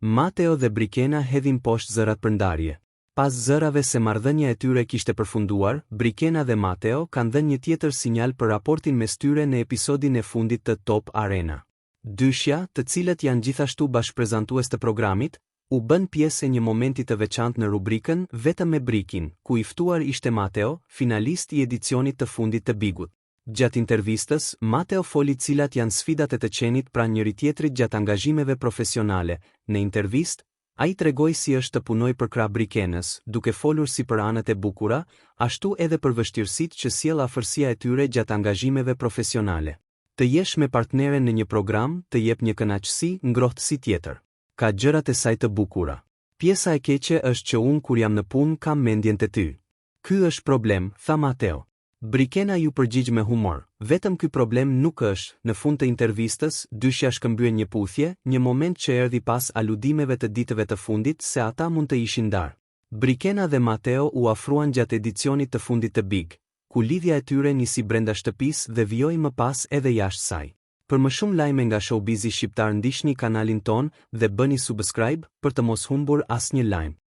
Mateo dhe Brikena hedhin poshtë zërat për ndarje. Pas zërave se marrëdhënia e tyre kishte përfunduar, Brikena dhe Mateo kanë dhënë një tjetër sinjal për raportin mes tyre në episodin e fundit të Top Arena. Dyshja, të cilët janë gjithashtu bashkëprezantues të programit, u bënë pjesë e një momenti të veçantë në rubrikën Vetëm me Brikin, ku i ftuar ishte Mateo, finalist i edicionit të fundit të Bigut. Gjatë intervistës, Mateo foli cilat janë sfidat e të qenit pranë njëri-tjetrit gjatë angazhimeve profesionale. Në intervistë, ai tregoi si është të punojë përkrah Brikenës, duke folur si për anët e bukura, ashtu edhe për vështirësitë që sjell afërsia e tyre gjatë angazhimeve profesionale. Të jesh me partneren në një program, të jep një kënaqësi, ngrohtësi tjetër. Ka gjërat e saj të bukura. Pjesa e keqe është që unë kur jam në punë kam mendjen te ty. Ky është problem, tha Mateo. Brikena iu përgjigj me humor, Vetëm ky problem nuk është, në fund të intervistës, dyshja shkëmbyen një puthje, një moment që erdhi pas aludimeve të ditëve të fundit se ata mund të ishin ndarë. Brikena dhe Mateo u afruan gjatë edicionit të fundit të Big, ku lidhja e tyre nisi brenda shtëpisë dhe vijoi më pas edhe jashtë saj. Për më shumë lajme nga showbizi shqiptar ndiqni kanalin tonë dhe bëni subscribe për të mos humbur asnjë lajm.